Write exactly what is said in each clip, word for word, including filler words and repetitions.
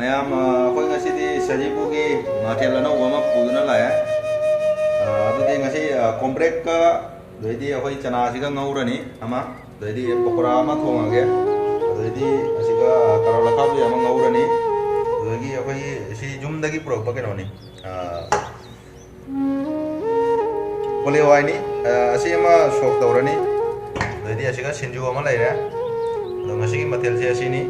ꯃꯌꯥꯝ, ꯑ, ꯑꯩꯈꯣꯏ ꯉꯁꯤꯗꯤ ꯁꯖꯤꯕꯨꯒꯤ ꯃꯊꯦꯜ ꯑꯅꯧꯕ ꯑꯃ ꯄꯨꯗꯨꯅ ꯂꯥꯛꯑꯦ꯫ ꯑ, ꯑꯗꯨꯗꯤ ꯉꯁꯤ, ꯑ, ꯀꯣꯝꯄ꯭ꯔꯦꯛꯀ ꯑꯗꯩꯗꯤ ꯑꯩꯈꯣꯏ ꯆꯅꯥꯁꯤꯒ ꯉꯧꯔꯅꯤ ꯑꯃ, ꯑꯗꯩꯗꯤ ꯄꯀꯣꯔꯥ ꯑꯃ ꯊꯣꯡꯉꯒꯦ, ꯑꯗꯩꯗꯤ ꯑꯁꯤꯒ ꯀꯔꯣꯠ ꯑꯈꯥꯕꯤ ꯑꯃ ꯉꯧꯔꯅꯤ, ꯑꯗꯨꯗꯒꯤ ꯑꯩꯈꯣꯏꯒꯤ ꯁꯤ ꯌꯨꯝꯗꯒꯤ ꯄꯨꯔꯛꯄ ꯀꯩꯅꯣꯅꯤ, ꯑ, ꯀꯣꯂꯤ ꯍꯋꯥꯏꯅꯤ꯫ ꯑ, ꯑꯁꯤ ꯑꯃ ꯁꯣꯛ ꯇꯧꯔꯅꯤ꯫ ꯑꯗꯩꯗꯤ ꯑꯁꯤꯒ ꯁꯤꯡꯖꯨ ꯑꯃ ꯂꯩꯔꯦ꯫ ꯑꯗꯣ ꯉꯁꯤꯒꯤ ꯃꯊꯦꯜꯁꯦ ꯑꯁꯤꯅꯤ꯫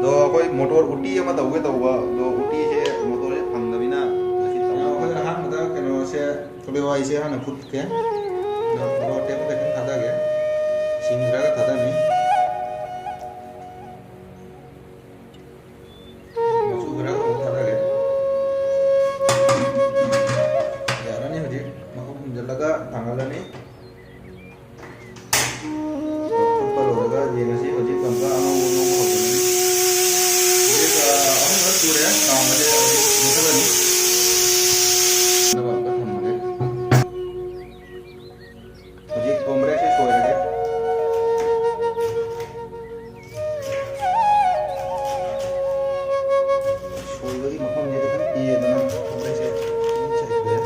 ꯑꯗꯣ ꯑꯩꯈꯣꯏ ꯃꯣꯇꯣꯔ ꯎꯇꯤ ꯑꯃ ꯇꯧꯒꯦ ꯇꯧꯕ, ꯑꯗꯣ ꯎꯇꯤꯁꯦ ꯃꯣꯇꯣꯔꯁꯦ ꯐꯪꯗꯕꯅꯤꯅ ꯉꯁꯤ ꯇꯧꯕ ꯑꯩꯈꯣꯏ ꯑꯍꯥꯟꯕꯗ ꯀꯩꯅꯣꯁꯦ, ꯀꯣꯂꯤ ꯍꯋꯥꯏꯁꯦ ꯍꯥꯟꯅ ꯐꯨꯠꯀꯦ꯫ ꯑꯗꯣ ꯃꯣꯔꯣꯛ ꯑꯇꯦꯛꯄ ꯈꯤꯇꯪ ꯊꯥꯗꯒꯦ꯫ ꯁꯤꯡ ꯈꯔꯒ ꯊꯥꯗꯅꯤ꯫ ꯃꯆꯨ ꯈꯔ ꯑꯃꯨꯛ ꯊꯥꯗꯒꯦ꯫ ꯌꯥꯔꯅꯤ, ꯍꯧꯖꯤꯛ ꯃꯈꯨꯝ ꯈꯨꯝꯖꯤꯜꯂꯒ ꯊꯥꯡꯒꯠꯂꯅꯤ꯫ ꯐꯨꯠꯄ ꯂꯣꯏꯔꯒ ꯌꯦꯡꯉꯁꯤ꯫ ꯍꯧꯖꯤꯛ ꯀꯝꯀ ꯑꯉꯧꯕ ꯉꯧꯕ ꯍꯧꯔꯅꯤ꯫ ꯍꯧꯖꯤꯛ, ꯑ, ꯑꯍꯨꯝꯂꯛ ꯁꯨꯔꯦ ꯀꯥꯝꯕꯁꯦ꯫ ꯍꯧꯖꯤꯛ ꯃꯨꯊꯠꯂꯅꯤ꯫ ꯅꯕ ꯑꯝꯇ ꯊꯝꯃꯒꯦ꯫ ꯍꯧꯖꯤꯛ ꯀꯣꯝꯄ꯭ꯔꯦꯛꯁꯦ ꯁꯣꯏꯔꯒꯦ꯫ ꯁꯣꯏꯕꯒꯤ ꯃꯐꯝꯁꯦ ꯈꯤꯇꯪ ꯄꯤꯌꯦꯗꯅ ꯀꯣꯝꯄ꯭ꯔꯦꯛꯁꯦ ꯈꯤꯇꯪ ꯆꯥꯏꯊꯣꯛꯑꯦ꯫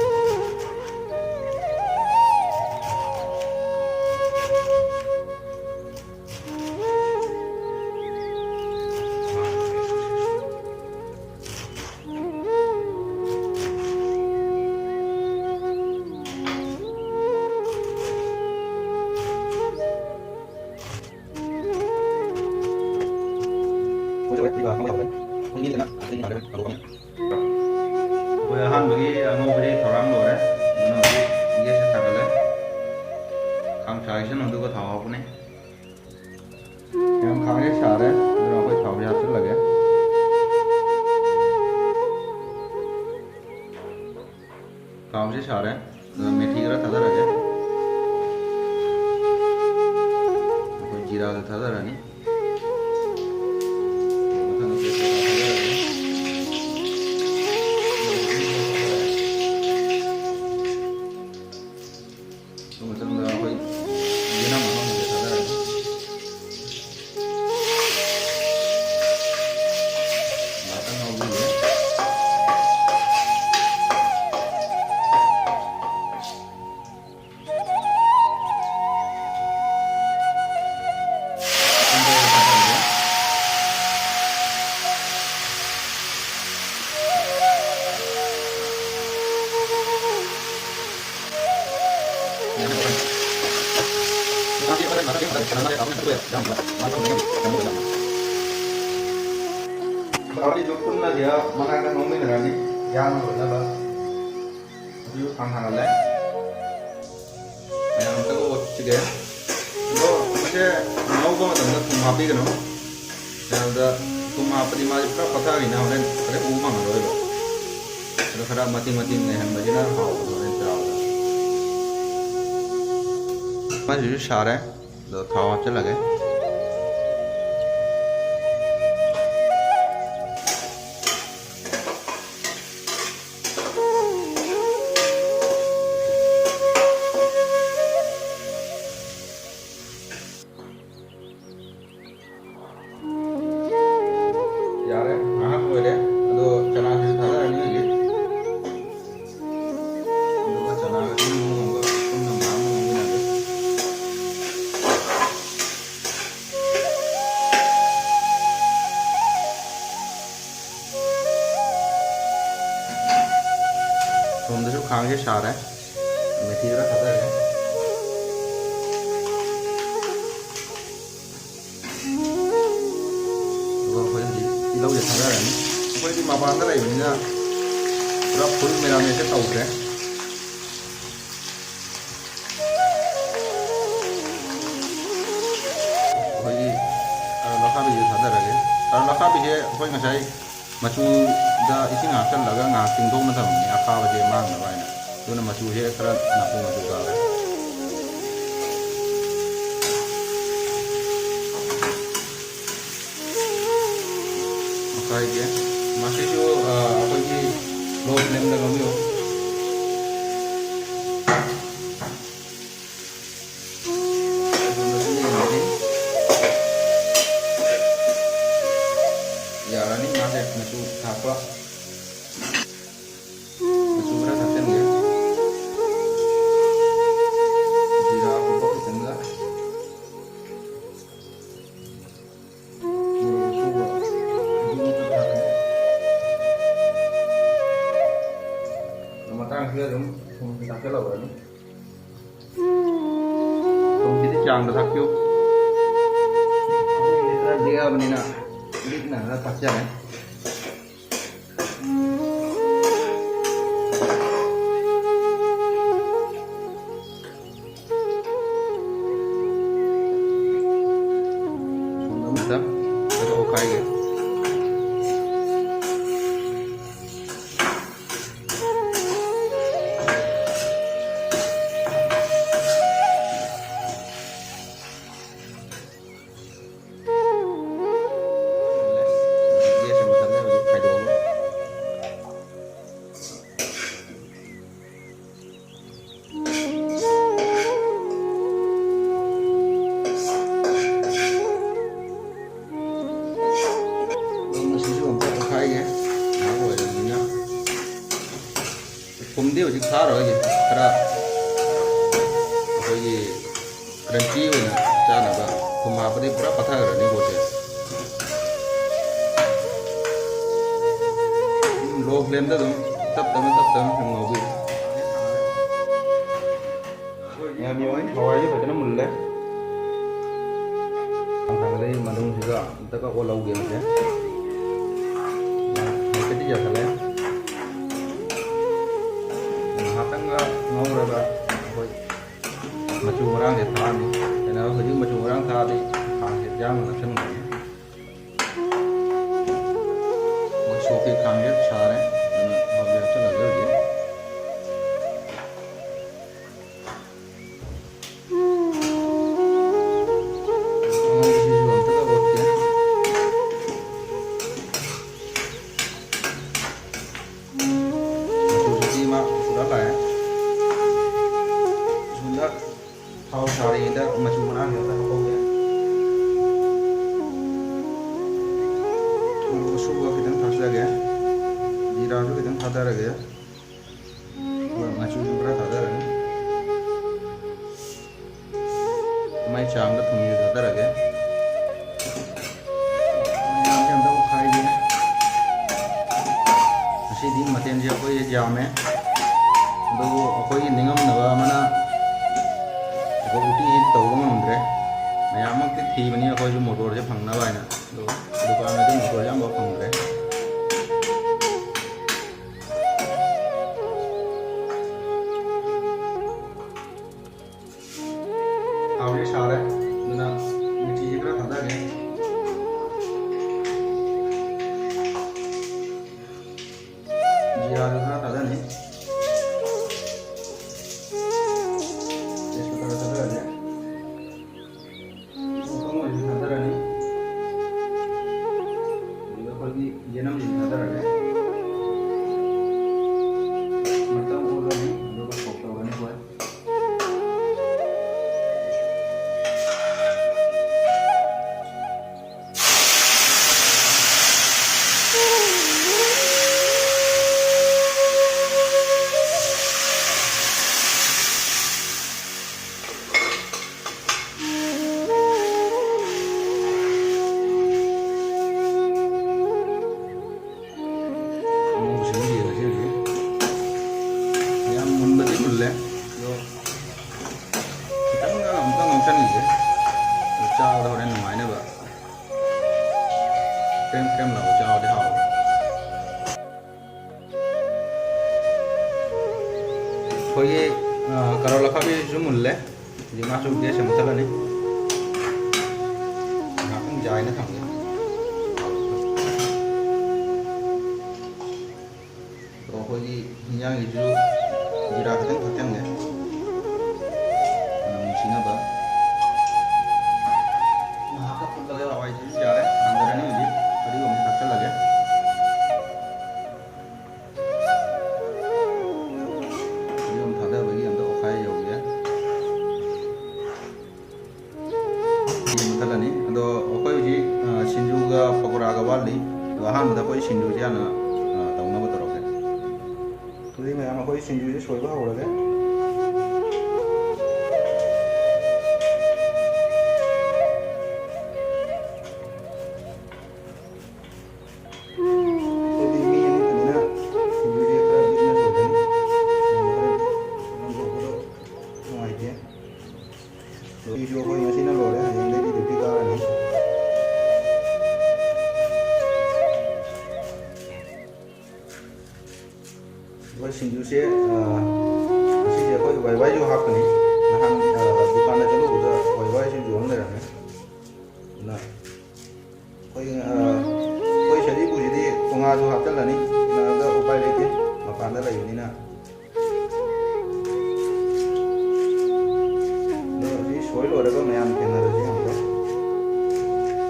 ꯑꯩꯈꯣꯏ ꯑꯍꯥꯟꯕꯒꯤ ꯑꯉꯧꯕꯁꯤ ꯊꯧꯔꯥꯡ ꯂꯣꯏꯔꯦ꯫ ꯑꯗꯨꯅ ꯍꯧꯖꯤꯛ ꯒꯦꯁꯁꯦ ꯊꯥꯒꯠꯂꯦ꯫ ꯈꯥꯡ ꯁꯥꯔꯤꯁꯅꯨ, ꯑꯗꯨꯒ ꯊꯥꯎ ꯍꯥꯞꯄꯅꯤ꯫ ꯌꯥꯝ ꯈꯥꯡꯁꯦ ꯁꯥꯔꯦ, ꯑꯗꯨꯅ ꯑꯩꯈꯣꯏ ꯊꯥꯎꯁꯦ ꯍꯥꯞꯆꯤꯜꯂꯒꯦ꯫ ꯊꯥꯎꯁꯦ ꯁꯥꯔꯦ, ꯑꯗꯨꯒ ꯃꯦꯊꯤ ꯈꯔ ꯊꯥꯗꯔꯒꯦ꯫ ꯑꯩꯈꯣꯏ ꯖꯤꯔꯥꯁꯨ ꯊꯥꯗꯔꯅꯤ꯫ ꯃꯊꯪꯗ ꯇꯦꯖꯄꯇꯥ ꯊꯥꯗꯔꯒꯦ꯫ ꯑꯗꯨ ꯃꯊꯪꯗ ꯑꯩꯈꯣꯏ ꯌꯦꯅꯝ ꯑꯉꯧꯕꯁꯦ ꯊꯥꯗꯔꯒꯦ꯫ ꯉꯥꯛꯇꯪ ꯉꯧ-, ꯃꯥꯒꯤ ꯂꯨꯞꯄꯨꯟꯅ ꯁꯤꯗ ꯃꯅꯥꯛꯇ ꯉꯧꯃꯤꯟꯅꯔꯅꯤ꯫ ꯌꯥꯝ ꯂꯣꯏꯅꯕ ꯑꯗꯨꯁꯨ ꯈꯥꯡ ꯊꯥꯡꯒꯠꯂꯦ꯫ ꯃꯌꯥꯝ ꯑꯝꯇꯒ ꯑꯣꯠꯁꯤꯒꯦ꯫ ꯑꯗꯣ ꯃꯁꯦ ꯉꯧꯕ ꯃꯇꯝꯗ ꯊꯨꯝ ꯍꯥꯞꯄꯤꯒꯅꯨ꯫ ꯃꯌꯥꯝꯗ ꯊꯨꯝ ꯍꯥꯞꯄꯗꯤ ꯃꯥꯁꯦ ꯄꯨꯔꯥ ꯄꯠꯊꯈꯤꯅ ꯍꯣꯔꯦꯟ ꯍꯣꯔꯦꯟ ꯎ ꯐꯪꯉꯔꯣꯏꯕ꯫ ꯑꯗꯣ ꯈꯔ ꯃꯇꯤꯡ ꯃꯇꯤꯡ ꯂꯩꯍꯟꯕꯁꯤꯅ ꯍꯥꯎꯕꯅꯦ ꯍꯣꯔꯦꯟ ꯆꯥꯕꯗ꯫ ꯃꯥꯁꯤꯁꯨ ꯁꯥꯔꯦ꯫ ꯑꯗꯣ ꯊꯥꯎ ꯍꯥꯞꯆꯤꯜꯂꯒꯦ꯫ ꯌꯥꯔꯦ, ꯉꯥꯏꯍꯥꯛ ꯑꯣꯏꯔꯦ꯫ ꯑꯗꯣ ꯆꯅꯥꯁꯤꯁꯨ ꯊꯥꯗꯔꯅꯤ ꯍꯧꯖꯤꯛ꯫ ꯑꯗꯨꯒ ꯆꯅꯥꯒ ꯏꯁꯤꯡ ꯑꯃꯨꯛ ꯑꯃꯨꯛ ꯄꯨꯟꯅ ꯃꯌꯥꯝ ꯑꯃꯨꯛ ꯉꯧꯃꯤꯟꯅꯒꯦ꯫ ꯁꯣꯝꯗꯁꯨ ꯈꯥꯡꯁꯦ ꯁꯥꯔꯦ꯫ ꯃꯦꯊꯤ ꯈꯔ ꯊꯥꯗꯔꯦ꯫ ꯑꯗꯨꯒ ꯑꯩꯈꯣꯏ ꯍꯧꯖꯤꯛ ꯇꯤꯜꯍꯧꯁꯦ ꯊꯥꯗꯔꯅꯤ꯫ ꯑꯩꯈꯣꯏꯗꯤ ꯃꯄꯥꯟꯗ ꯂꯩꯕꯅꯤꯅ ꯄꯨꯔꯥ ꯐꯨꯜ ꯃꯦꯔꯥꯃꯦꯁꯁꯦ ꯇꯧꯗ꯭ꯔꯦ꯫ ꯑꯩꯈꯣꯏꯒꯤ ꯇꯔꯥ ꯂꯈꯥꯕꯤꯁꯦ ꯊꯥꯗꯔꯒꯦ꯫ ꯇꯔꯥ ꯂꯈꯥꯕꯤꯁꯦ ꯑꯩꯈꯣꯏ ꯉꯁꯥꯏ ꯃꯆꯨꯗ ꯏꯁꯤꯡ ꯍꯥꯞꯆꯜꯂꯒ ꯉꯥꯏꯍꯥꯛ ꯇꯤꯡꯊꯣꯛꯅ ꯊꯝꯕꯅꯦ, ꯑꯈꯥꯕꯁꯦ ꯃꯥꯡꯅꯕ ꯍꯥꯏꯅ꯫ ꯑꯗꯨꯅ ꯃꯆꯨꯁꯦ ꯈꯔ ꯅꯥꯄꯨ ꯃꯆꯨ ꯇꯥꯔꯦ꯫ ꯉꯁꯥꯏꯒꯤ ꯃꯁꯤꯁꯨ, ꯑ, ꯑꯩꯈꯣꯏꯒꯤ low flameꯗ ꯉꯧꯕꯤꯌꯨ꯫ ꯌꯥꯔꯅꯤ ꯃꯥꯁꯦ ꯃꯆꯨ ꯊꯥꯛꯄ꯫ ꯃꯆꯨ ꯈꯔ ꯊꯥꯛꯆꯟꯒꯦ꯫ ꯖꯤꯔꯥ ꯀꯨꯝꯕ ꯈꯤꯇꯪꯒ꯫ ꯃꯣꯔꯣꯛ ꯑꯁꯨꯕ ꯑꯗꯨꯃ ꯈꯔ ꯊꯥꯛꯀꯦ꯫ ꯆꯥꯡꯗ ꯊꯥꯛꯄꯤꯌꯨ꯫ ꯈꯔ ꯂꯤꯛꯑꯕꯅꯤꯅ ꯂꯤꯛꯅ ꯈꯔ ꯊꯥꯛꯆꯔꯦ꯫ ꯁꯣꯝꯗ ꯑꯃꯨꯛꯇ ꯀꯩꯅꯣ ꯑꯣꯠꯈꯥꯏꯒꯦ꯫ Gas ꯃꯨꯊꯠꯂꯦ ꯍꯧꯖꯤꯛ ꯈꯥꯏꯗꯣꯛꯑꯒ꯫ ꯑꯗꯨꯝ ꯑꯁꯤꯁꯨ ꯑꯝꯇ ꯑꯣꯠꯈꯥꯏꯒꯦ꯫ ꯉꯥꯏꯍꯥꯛ ꯑꯣꯏꯔꯕꯅꯤꯅ꯫ ꯊꯨꯝꯗꯤ ꯍꯧꯖꯤꯛ ꯊꯥꯔꯣꯏꯒꯦ꯫ ꯈꯔ ꯑꯩꯈꯣꯏꯒꯤ crunchy ꯑꯣꯏꯅ ꯆꯥꯅꯕ ꯊꯨꯝ ꯍꯥꯞꯄꯗꯤ ꯄꯨꯔꯥ ꯄꯠꯊꯈ꯭ꯔꯅꯤ ꯄꯣꯠꯁꯦ꯫ ꯑꯗꯨꯝ low flameꯗ ꯑꯗꯨꯝ ꯇꯞ ꯇꯞꯅ, ꯇꯞ ꯇꯞꯅ ꯁꯨꯝ ꯉꯧꯕꯤꯌꯨ꯫ ꯃꯌꯥꯝ ꯌꯦꯡꯉꯣ, ꯍꯋꯥꯏꯁꯦ ꯐꯖꯅ ꯃꯨꯜꯂꯦ꯫ ꯊꯥꯡꯒꯠꯂꯛꯏ ꯃꯅꯨꯡꯁꯤꯒ ꯑꯝꯇꯒ ꯑꯣꯠꯍꯧꯒꯦ ꯃꯁꯦ꯫ ꯍꯥꯏꯐꯦꯠꯇꯤ ꯌꯥꯁꯜꯂꯦ꯫ ꯉꯥꯏꯍꯥꯛꯇꯪꯒ ꯉꯧꯔꯒ ꯑꯩꯈꯣꯏ ꯃꯆꯨ ꯃꯔꯥꯡꯁꯦ ꯊꯥꯛꯑꯅꯤ꯫ ꯀꯩꯅꯣ ꯍꯧꯖꯤꯛ ꯃꯆꯨ ꯃꯔꯥꯡ ꯊꯥꯛꯑꯗꯤ ꯈꯥꯡꯁꯦ ꯌꯥꯡꯅ ꯅꯞꯁꯤꯟꯒꯅꯤ꯫ ꯃꯣꯏ ꯁꯣꯛꯀꯤ ꯈꯥꯡꯁꯦ ꯁꯥꯔꯦ꯫ ꯑꯗꯨꯅ ꯍꯧꯖꯤꯛ ꯍꯥꯞꯆꯤꯜꯂꯒꯦ ꯍꯧꯖꯤꯛ꯫ ꯑꯉꯧꯕꯁꯤꯁꯨ ꯑꯝꯇꯒ ꯑꯣꯠꯀꯦ꯫ ꯃꯆꯨꯁꯤꯗꯤ ꯃꯥ ꯄꯨꯔꯥ ꯂꯥꯛꯑꯦ꯫ ꯁꯣꯝꯗ ꯊꯥꯎ ꯁꯥꯔꯤꯉꯩꯗ ꯃꯆꯨ ꯃꯅꯥ ꯈꯤꯇꯪ ꯍꯥꯞꯍꯧꯒꯦ꯫ ꯃꯣꯔꯣꯛ ꯑꯁꯨꯕ ꯈꯤꯇꯪ ꯊꯥꯛꯆꯒꯦ꯫ ꯖꯤꯔꯥꯁꯨ ꯈꯤꯇꯪ ꯊꯥꯗꯔꯒꯦ꯫ ꯃꯆꯨꯁꯨ ꯈꯔ ꯊꯥꯗꯔꯅꯤ꯫ ꯃꯥꯏ ꯆꯥꯡꯗ ꯊꯨꯝꯁꯨ ꯊꯥꯗꯔꯒꯦ꯫ ꯃꯌꯥꯝꯁꯦ ꯑꯝꯇ ꯑꯣꯠꯈꯥꯏꯒꯦ꯫ ꯉꯁꯤꯗꯤ ꯃꯊꯦꯜꯁꯦ ꯑꯩꯈꯣꯏ ꯌꯥꯝꯃꯦ꯫ ꯑꯗꯨꯕꯨ ꯑꯩꯈꯣꯏꯒꯤ ꯅꯤꯡꯉꯝꯅꯕ ꯑꯃꯅ ꯑꯩꯈꯣꯏ ꯎꯇꯤ ꯍꯦꯛ ꯇꯧꯕ ꯉꯝꯗ꯭ꯔꯦ꯫ ꯃꯌꯥꯝꯃꯛꯇꯤ ꯊꯤꯕꯅꯤ ꯑꯩꯈꯣꯏꯁꯨ ꯃꯣꯇꯣꯔꯁꯦ ꯐꯪꯅꯕ ꯍꯥꯏꯅ, ꯑꯗꯣ ꯗꯨꯀꯥꯟꯗꯗꯤ ꯃꯣꯇꯣꯔꯁꯦ ꯑꯃꯐꯥꯎ ꯐꯪꯗ꯭ꯔꯦ꯫ ꯊꯥꯎꯁꯦ ꯁꯥꯔꯦ, ꯑꯗꯨꯅ ꯃꯤꯊꯤꯁꯦ ꯈꯔ ꯊꯥꯗꯒꯦ꯫ ꯖꯤꯔꯥꯁꯨ ꯈꯔ ꯊꯥꯗꯅꯤ꯫ ꯇꯦꯖꯄꯇꯥ ꯊꯥꯗꯔꯒꯦ꯫ ꯄꯨꯡꯈꯝ ꯑꯣꯏꯅ ꯊꯥꯗꯔꯅꯤ꯫ ꯑꯗꯨꯒ ꯑꯩꯈꯣꯏꯒꯤ ꯌꯦꯅꯝꯁꯤ ꯊꯥꯗꯔꯒꯦ꯫ ꯉꯥꯛꯇꯪ ꯑꯣꯠꯂꯅꯤ, ꯑꯗꯨꯒ ꯁꯣꯛ ꯇꯧꯔꯅꯤ ꯑꯩꯈꯣꯏ꯫ ꯑꯉꯧꯕꯁꯤꯃ ꯌꯦꯡꯉꯁꯤ ꯍꯧꯖꯤꯛ꯫ ꯌꯥꯝ ꯃꯨꯟꯕꯗꯤ ꯃꯨꯜꯂꯦ, ꯑꯗꯣ ꯈꯤꯇꯪꯒ ꯑꯃꯨꯛꯇꯪ ꯉꯧꯁꯟꯈꯤꯁꯦ, ꯑꯗꯨ ꯆꯥꯕꯗ ꯍꯣꯔꯦꯟ ꯅꯨꯡꯉꯥꯏꯅꯕ꯫ ꯀ꯭ꯔꯦꯝ ꯀ꯭ꯔꯦꯝ ꯂꯥꯎꯕ ꯆꯥꯕꯗꯤ ꯍꯥꯎꯋꯦ꯫ ꯑꯩꯈꯣꯏꯒꯤ, ꯑ, ꯀꯔꯣꯜ ꯑꯈꯥꯕꯤꯁꯨ ꯃꯨꯜꯂꯦ꯫ ꯍꯧꯖꯤꯛ ꯃꯥꯁꯨ ꯒ꯭ꯌꯥꯁꯁꯦ ꯃꯨꯠꯊꯠꯂꯅꯤ꯫ ꯉꯥꯏꯍꯥꯛꯇꯪ ꯌꯥꯏꯅ ꯊꯝꯒꯦ꯫ ꯑꯗꯣ ꯑꯩꯈꯣꯏꯒꯤ ꯍꯤꯟꯖꯥꯡꯒꯤꯁꯨ ꯖꯤꯔꯥ ꯈꯤꯇꯪ ꯊꯥꯛꯆꯟꯒꯦ, ꯃꯅꯝ ꯅꯨꯡꯁꯤꯅꯕ꯫ ꯉꯥꯏꯍꯥꯛꯀ ꯐꯨꯠꯂꯒ ꯍꯋꯥꯏꯁꯤꯁꯨ ꯌꯥꯔꯦ, ꯊꯥꯡꯗꯔꯅꯤ ꯍꯧꯖꯤꯛ꯫ ꯐꯗꯤꯒꯣꯝꯁꯦ ꯊꯥꯛꯆꯜꯂꯒꯦ꯫ ꯐꯗꯤꯒꯣꯝ ꯊꯥꯗꯕꯒꯤ ꯑꯝꯇ ꯑꯣꯠꯈꯥꯏ ꯌꯧꯒꯦ꯫ ꯁꯤ ꯃꯨꯠꯊꯠꯂꯅꯤ꯫ ꯑꯗꯣ ꯑꯩꯈꯣꯏ ꯍꯧꯖꯤꯛ, ꯑ, ꯁꯤꯡꯖꯨꯒ ꯄꯀꯣꯔꯥꯒ ꯋꯥꯠꯂꯤ꯫ ꯑꯗꯣ ꯑꯍꯥꯟꯕꯗ ꯑꯩꯈꯣꯏ ꯁꯤꯡꯖꯨꯁꯦ ꯍꯥꯟꯅ, ꯑ, ꯇꯧꯅꯕ ꯇꯧꯔꯒꯦ꯫ ꯑꯗꯨꯗꯤ ꯃꯌꯥꯝ ꯑꯩꯈꯣꯏ ꯁꯤꯡꯖꯨꯁꯦ ꯁꯣꯏꯕ ꯍꯧꯔꯒꯦ꯫ ꯑꯩꯈꯣꯏꯗꯤ ꯃꯤ ꯑꯅꯤꯈꯛꯅꯤꯅ ꯁꯤꯡꯖꯨꯁꯦ ꯈꯔ ꯂꯤꯛꯅ ꯁꯣꯏꯒꯅꯤ꯫ ꯍꯣꯔꯦꯟ ꯂꯪꯊꯣꯛꯄꯗꯣ ꯅꯨꯡꯉꯥꯏꯇꯦ꯫ ꯁꯤꯁꯨ ꯑꯩꯈꯣꯏ ꯉꯁꯤꯅ ꯂꯣꯏꯔꯦ, ꯍꯌꯦꯡꯗꯒꯤꯗꯤ duty ꯀꯥꯔꯅꯤ꯫ ꯑꯩꯈꯣꯏ ꯁꯤꯡꯖꯨꯁꯦ, ꯑ, ꯉꯁꯤꯁꯦ ꯑꯩꯈꯣꯏ ꯋꯥꯏ ꯋꯥꯏꯁꯨ ꯍꯥꯞꯀꯅꯤ꯫ ꯅꯍꯥꯟ, ꯑ, ꯗꯨꯀꯥꯟꯗ ꯆꯠꯂꯨꯕꯗ ꯋꯥꯏ ꯋꯥꯏ ꯁꯤꯡꯖꯨ ꯑꯃ ꯂꯩꯔꯝꯃꯦ꯫ ꯑꯗꯨꯅ ꯑꯩꯈꯣꯏ, ꯑ, ꯑꯩꯈꯣꯏ ꯁꯖꯤꯕꯨꯁꯤꯗꯤ ꯇꯣꯉꯥꯟꯁꯨ ꯍꯥꯞꯆꯤꯜꯂꯅꯤ꯫ ꯏꯟꯅꯔꯒ ꯎꯄꯥꯏ ꯂꯩꯇꯦ, ꯃꯄꯥꯟꯗ ꯂꯩꯕꯅꯤꯅ꯫ ꯑꯗꯣ ꯁꯤ ꯁꯣꯏ ꯂꯣꯏꯔꯒ ꯃꯌꯥꯝ ꯊꯦꯡꯅꯔꯁꯤ ꯑꯃꯨꯛꯀ꯫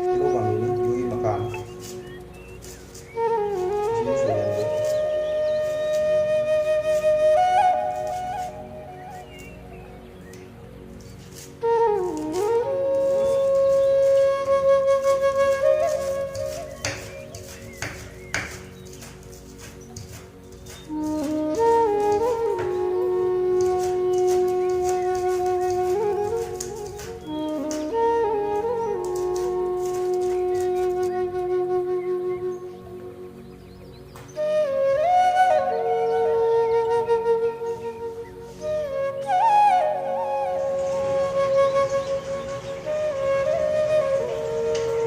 ꯍꯩꯅꯧ ꯄꯥꯝꯕꯤꯅꯤ, ꯌꯨꯏ ꯃꯀꯥꯅꯤ꯫ ꯁꯤꯁꯨ ꯁꯣꯏꯍꯟꯒꯦ꯫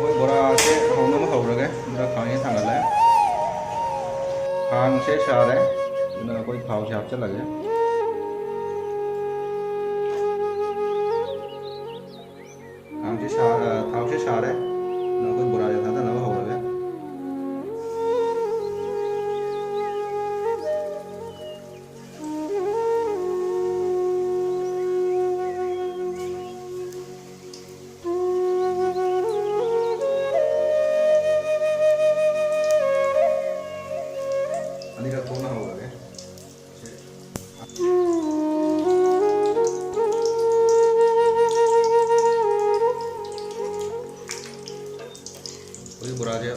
ꯍꯣꯏ, ꯕꯣꯔꯥꯁꯦ ꯍꯧꯅꯕ ꯍꯧꯔꯒꯦ꯫ ꯑꯗꯨꯅ ꯈꯥꯡꯁꯦ ꯊꯥꯡꯒꯠꯂꯦ꯫ ꯈꯥꯡꯁꯦ ꯁꯥꯔꯦ꯫ ꯑꯗꯨꯅ ꯑꯩꯈꯣꯏ ꯊꯥꯎꯁꯦ ꯍꯥꯞꯆꯤꯜꯂꯒꯦ꯫ ꯈꯥꯡꯁꯦ ꯁꯥ-, ꯊꯥꯎꯁꯦ ꯁꯥꯔꯦ꯫ ꯑꯗꯨꯅ ꯑꯩꯈꯣꯏ ꯕꯣꯔꯥꯁꯦ ꯊꯥꯗꯅꯕ ꯍꯧꯔꯒꯦ꯫ ꯑꯅꯤꯔꯛ ꯊꯣꯛꯅ ꯍꯧꯔꯒꯦ꯫ ꯑꯩꯈꯣꯏꯒꯤ ꯕꯣꯔꯥꯁꯦ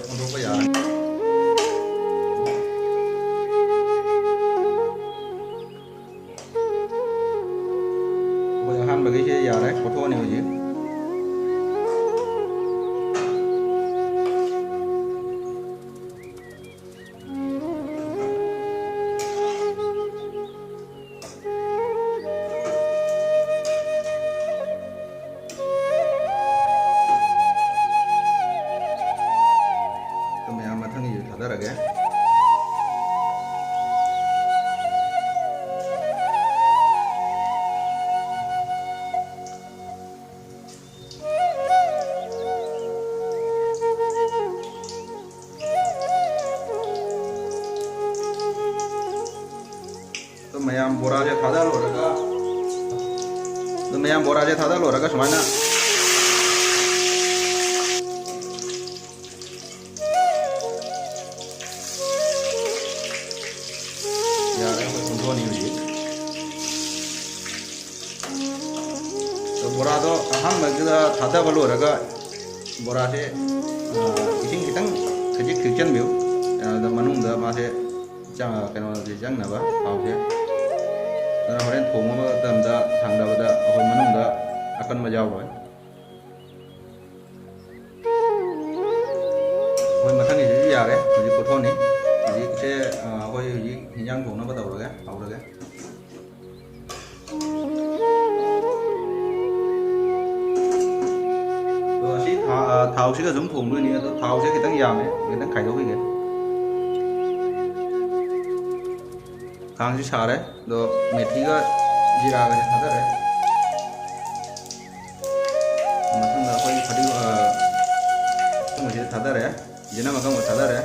ꯊꯥꯗ ꯂꯣꯏꯔꯒ, ꯑꯗꯨꯝ ꯃꯌꯥꯝ ꯕꯣꯔꯥꯁꯦ ꯊꯥꯗ ꯂꯣꯏꯔꯒ ꯁꯨꯃꯥꯏꯅ ꯌꯥꯔꯦ, ꯑꯩꯈꯣꯏ ꯑꯣꯟꯊꯣꯛꯑꯅꯤ ꯍꯧꯖꯤꯛ꯫ ꯑꯗꯣ ꯕꯣꯔꯥꯗꯣ ꯑꯍꯥꯟꯕꯗꯨꯗ ꯊꯥꯗꯕ ꯂꯣꯏꯔꯒ ꯕꯣꯔꯥꯁꯦ, ꯑ, ꯏꯁꯤꯡ ꯈꯤꯇꯪ ꯈꯖꯤꯛ ꯈꯤꯛꯆꯟꯕꯤꯌꯨ꯫ ꯑꯗ ꯃꯅꯨꯡꯗ ꯃꯥꯁꯦ ꯆꯪ-, ꯀꯩꯅꯣꯁꯦ ꯆꯪꯅꯕ ꯊꯥꯎꯁꯦ꯫ ꯑꯗꯨꯅ ꯍꯣꯔꯦꯟ ꯊꯣꯡꯕ ꯃꯇꯝꯗ ꯊꯥꯡꯗꯕꯗ ꯑꯩꯈꯣꯏ ꯃꯅꯨꯡꯗ ꯑꯀꯟꯕ ꯌꯥꯎꯔꯣꯏ꯫ ꯑꯩꯈꯣꯏ ꯃꯊꯪꯒꯤꯁꯤꯁꯨ ꯌꯥꯔꯦ, ꯍꯧꯖꯤꯛ ꯀꯣꯊꯣꯛꯑꯅꯤ꯫ ꯍꯧꯖꯤꯛꯁꯦ, ꯑ, ꯑꯩꯈꯣꯏ ꯍꯧꯖꯤꯛ ꯍꯤꯟꯖꯥꯡ ꯊꯣꯡꯅꯕ ꯇꯧꯔꯒꯦ, ꯍꯧꯔꯒꯦ꯫ ꯑꯗꯣ ꯑꯁꯤ ꯊꯥ-, ꯑ, ꯊꯥꯎꯁꯤꯒ ꯁꯨꯝ ꯊꯣꯡꯗꯣꯏꯅꯤ, ꯑꯗꯣ ꯊꯥꯎꯁꯦ ꯈꯤꯇꯪ ꯌꯥꯝꯃꯦ, ꯈꯤꯇꯪ ꯈꯥꯏꯗꯣꯛꯈꯤꯒꯦ꯫ ꯈꯥꯡꯁꯤ ꯁꯥꯔꯦ, ꯑꯗꯣ ꯃꯦꯊꯤꯒ ꯖꯤꯔꯥꯒꯁꯦ ꯊꯥꯗꯔꯦ꯫ ꯃꯊꯪꯗ ꯑꯩꯈꯣꯏ ꯐꯗꯤ-, ꯑ, ꯑꯀꯪꯕꯁꯤꯗ ꯊꯥꯗꯔꯦ꯫ ꯖꯤꯅꯝ ꯑꯀꯪꯕ ꯊꯥꯗꯔꯦ꯫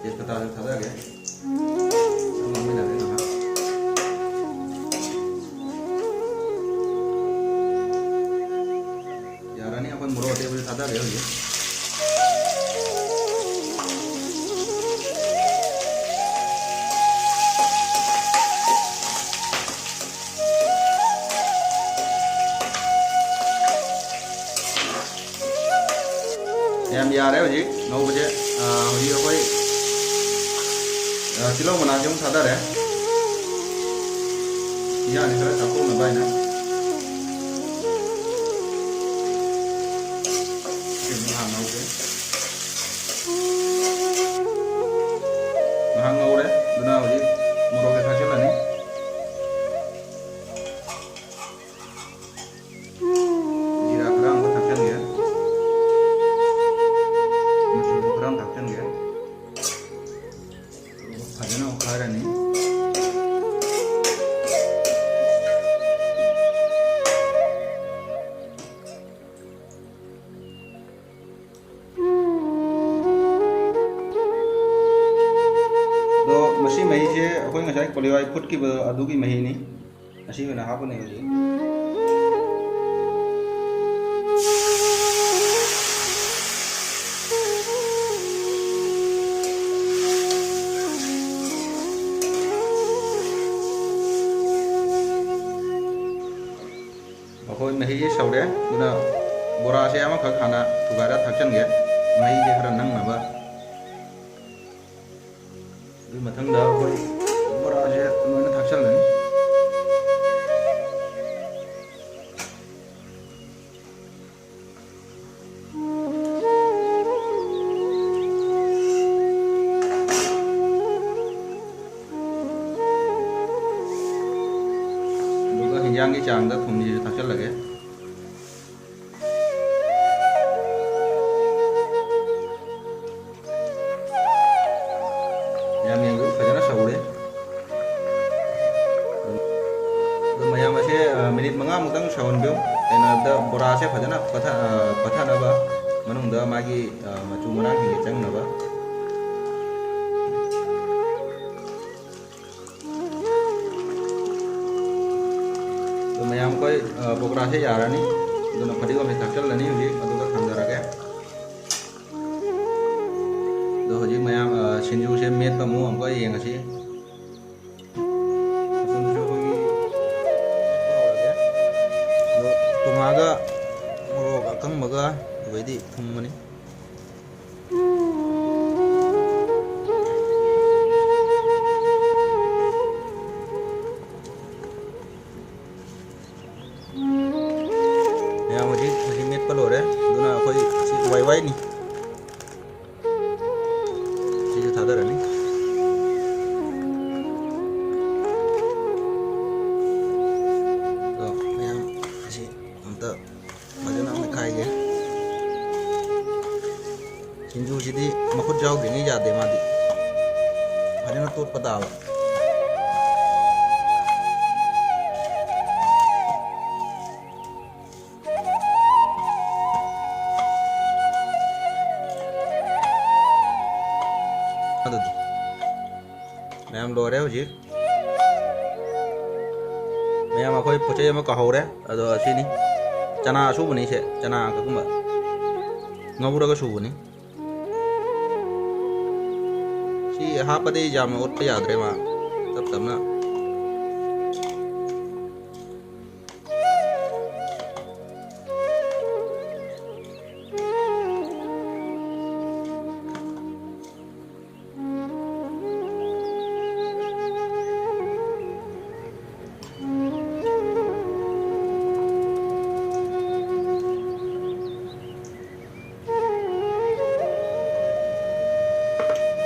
ꯇꯦꯖꯄꯇꯥꯁꯨ ꯊꯥꯗꯔꯒꯦ꯫ ꯉꯥꯡꯃꯤꯟꯅꯔꯦ ꯉꯥꯏꯍꯥꯛ꯫ ꯌꯥꯔꯅꯤ, ꯑꯩꯈꯣꯏ ꯃꯣꯔꯣꯛ ꯑꯇꯦꯛꯄꯁꯦ ꯊꯥꯗꯔꯦ ꯍꯧꯖꯤꯛ꯫ ꯌꯥꯝ ꯌꯥꯔꯦ ꯍꯧꯖꯤꯛ ꯉꯧꯕꯁꯦ꯫ ꯑꯥ, ꯍꯧꯖꯤꯛ ꯑꯩꯈꯣꯏ, ꯑꯥ, ꯇꯤꯜꯍꯧ ꯃꯅꯥꯁꯦ ꯑꯃꯨꯛ ꯊꯥꯗꯔꯦ꯫ ꯏꯟꯖꯥꯡꯁꯦ ꯈꯔ ꯆꯥꯛꯊꯣꯛꯅꯕ ꯍꯥꯏꯅ꯫ ꯁꯤ ꯑꯃꯨꯛ ꯉꯥꯏꯍꯥꯛ ꯉꯧꯒꯦ꯫ ꯉꯥꯏꯍꯥꯛ ꯉꯧꯔꯦ꯫ ꯑꯗꯨꯅ ꯍꯧꯖꯤꯛ ꯃꯣꯔꯣꯛꯁꯦ ꯊꯥꯛꯆꯤꯜꯂꯅꯤ꯫ ꯖꯤꯔꯥ ꯈꯔ ꯑꯃꯨꯛ ꯊꯥꯛꯆꯟꯒꯦ꯫ ꯃꯆꯨ ꯈꯔ ꯑꯃ ꯊꯥꯛꯆꯟꯒꯦ꯫ ꯐꯖꯅ ꯑꯣꯠꯈꯥꯏꯔꯅꯤ꯫ ꯐꯨꯠꯈꯤꯕ ꯑꯗꯨꯒꯤ ꯃꯍꯤꯅꯤ꯫ ꯑꯁꯤ ꯑꯣꯏꯅ ꯍꯥꯞꯀꯅꯤ ꯍꯧꯖꯤꯛ꯫ ꯑꯩꯈꯣꯏ ꯃꯍꯤꯁꯦ ꯁꯧꯔꯦ, ꯑꯗꯨꯅ ꯕꯣꯔꯥꯁꯦ ꯑꯃꯈꯛ ꯍꯥꯟꯅ ꯊꯨꯒꯥꯏꯔ ꯊꯥꯛꯆꯟꯒꯦ, ꯃꯍꯤꯁꯦ ꯈꯔ ꯅꯪꯅꯕ꯫ ꯑꯗꯨꯒꯤ ꯃꯊꯪꯗ ꯑꯩꯈꯣꯏ ꯕꯣꯔꯥꯁꯦ ꯂꯣꯏꯅ ꯊꯥꯛꯆꯜꯂꯅꯤ꯫ ꯑꯗꯨꯒ ꯍꯤꯟꯖꯥꯡꯒꯤ ꯆꯥꯡꯗ ꯊꯨꯝꯁꯤꯁꯨ ꯊꯥꯛꯆꯜꯂꯒꯦ꯫ ꯃꯌꯥꯝ ꯌꯦꯡꯕꯤꯌꯨ, ꯐꯖꯅ ꯁꯧꯔꯦ꯫ ꯑꯗꯨ ꯃꯌꯥꯝ ꯑꯁꯦ, ꯑ, ꯃꯤꯅꯤꯠ ꯃꯉꯥꯃꯨꯛꯇꯪ ꯁꯧꯍꯟꯕꯤꯌꯨ꯫ ꯀꯩꯅꯣ ꯍꯥꯏꯕꯗ ꯕꯣꯔꯥꯁꯦ ꯐꯖꯅ ꯄꯠꯊ-, ꯑ, ꯄꯠꯊꯅꯕ, ꯃꯅꯨꯡꯗ ꯃꯥꯒꯤ, ꯑ, ꯃꯆꯨ ꯃꯔꯥꯡꯁꯤꯡꯁꯦ ꯆꯪꯅꯕ꯫ ꯑꯗꯣ ꯃꯌꯥꯝ ꯑꯩꯈꯣꯏ, ꯑ, ꯄꯀꯣꯔꯥꯁꯦ ꯌꯥꯔꯅꯤ꯫ ꯑꯗꯨꯅ ꯐꯗꯤꯒꯣꯝꯁꯦ ꯊꯥꯛꯆꯜꯂꯅꯤ ꯍꯧꯖꯤꯛ, ꯑꯗꯨꯒ ꯊꯥꯡꯗꯔꯒꯦ꯫ ꯑꯗꯣ ꯍꯧꯖꯤꯛ ꯃꯌꯥꯝ, ꯑ, ꯁꯤꯡꯖꯨꯁꯦ ꯃꯦꯠꯄ ꯑꯃꯨꯛ ꯑꯃꯨꯛꯀ ꯌꯦꯡꯉꯁꯤ꯫ ꯃꯆꯜꯁꯨ ꯑꯩꯈꯣꯏꯒꯤ ꯍꯧꯔꯒꯦ꯫ ꯑꯗꯣ ꯇꯣꯉꯥꯟꯒ ꯃꯣꯔꯣꯛ ꯑꯀꯪꯕꯒ ꯑꯗꯩꯗꯤ ꯊꯨꯝꯒꯅꯤ꯫ ꯃꯌꯥꯝ ꯍꯧꯖꯤꯛ, ꯍꯧꯖꯤꯛ ꯃꯦꯠꯄ ꯂꯣꯏꯔꯦ꯫ ꯑꯗꯨꯅ ꯑꯩꯈꯣꯏ ꯁꯤ ꯋꯥꯏ ꯋꯥꯏꯅꯤ꯫ ꯁꯤꯁꯨ ꯊꯥꯗꯔꯅꯤ꯫ ꯑꯗꯣ ꯃꯌꯥꯝ ꯑꯁꯤ ꯑꯝꯇ ꯐꯖꯅ ꯃꯦꯠꯈꯥꯏꯒꯦ꯫ ꯁꯤꯡꯖꯨꯁꯤꯗꯤ ꯃꯈꯨꯠ ꯌꯥꯎꯗ꯭ꯔꯤꯉꯩ ꯌꯥꯗꯦ, ꯃꯥꯗꯤ ꯐꯖꯅ ꯇꯣꯠꯄ ꯇꯥꯕ꯫ ꯑꯗꯨꯗꯤ ꯃꯌꯥꯝ ꯂꯣꯏꯔꯦ ꯍꯧꯖꯤꯛ꯫ ꯃꯌꯥꯝ, ꯑꯩꯈꯣꯏ ꯄꯣꯠ ꯆꯩ ꯑꯃ ꯀꯥꯎꯍꯧꯔꯦ꯫ ꯑꯗꯣ ꯁꯤꯅꯤ, ꯆꯅꯥ ꯑꯁꯨꯕꯅꯤ ꯁꯦ, ꯆꯅꯥ ꯀꯛꯀꯨꯝꯕ ꯉꯧꯔꯒ ꯁꯨꯕꯅꯤ꯫ ꯁꯤ ꯍꯥꯞꯄꯗꯤ ꯌꯥꯝꯅ ꯑꯣꯠꯄ ꯌꯥꯗ꯭ꯔꯦ, ꯃꯥ ꯇꯞ ꯇꯞꯅ꯫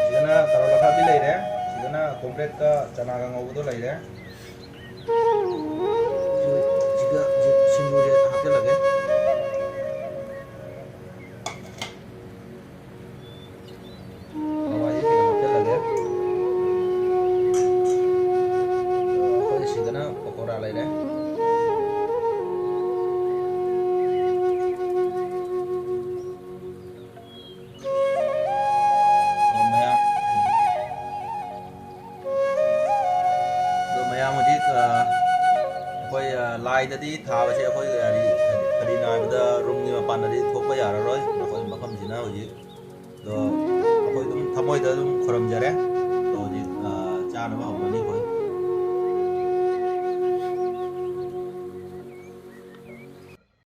ꯁꯤꯗꯅ ꯀꯔꯣꯠ ꯑꯈꯥꯕꯤ ꯂꯩꯔꯦ, ꯁꯤꯗꯅ ꯀꯣꯝꯄ꯭ꯔꯦꯠꯀ ꯆꯅꯥꯒ ꯉꯧꯕꯗꯣ ꯂꯩꯔꯦ꯫ ꯁꯤꯒ ꯁꯤꯡꯖꯨꯁꯦ ꯍꯥꯞꯆꯤꯜꯂꯒꯦ꯫ ꯍꯋꯥꯏꯁꯦ ꯁꯤꯗ ꯍꯥꯞꯆꯤꯜꯂꯒꯦ꯫ ꯑꯩꯈꯣꯏ ꯁꯤꯗꯅ ꯄꯀꯣꯔꯥ ꯂꯩꯔꯦ꯫ ꯑꯗꯣ ꯃꯌꯥꯝ, ꯑꯗꯣ ꯃꯌꯥꯝ ꯍꯧꯖꯤꯛ, ꯑ, ꯑꯩꯈꯣꯏ, ꯑ, ꯂꯥꯏꯗꯗꯤ ꯊꯥꯕꯁꯦ ꯑꯩꯈꯣꯏ, ꯑ, ꯀꯔꯤ, ꯀꯔꯤꯅꯣ ꯍꯥꯏꯕꯗ ꯔꯨꯝꯒꯤ ꯃꯄꯥꯟꯗꯗꯤ ꯊꯣꯛꯄ ꯌꯥꯔꯔꯣꯏ꯫ ꯑꯩꯈꯣꯏ ꯃꯐꯝꯁꯤꯅ ꯍꯧꯖꯤꯛ, ꯑꯗꯣ ꯑꯩꯈꯣꯏ ꯑꯗꯨꯝ ꯊꯃꯣꯏꯗ ꯑꯗꯨꯝ ꯈꯨꯔꯨꯝꯖꯔꯦ꯫ ꯑꯗꯣ ꯍꯧꯖꯤꯛ, ꯑ, ꯆꯥꯅꯕ ꯍꯧꯔꯅꯤ꯫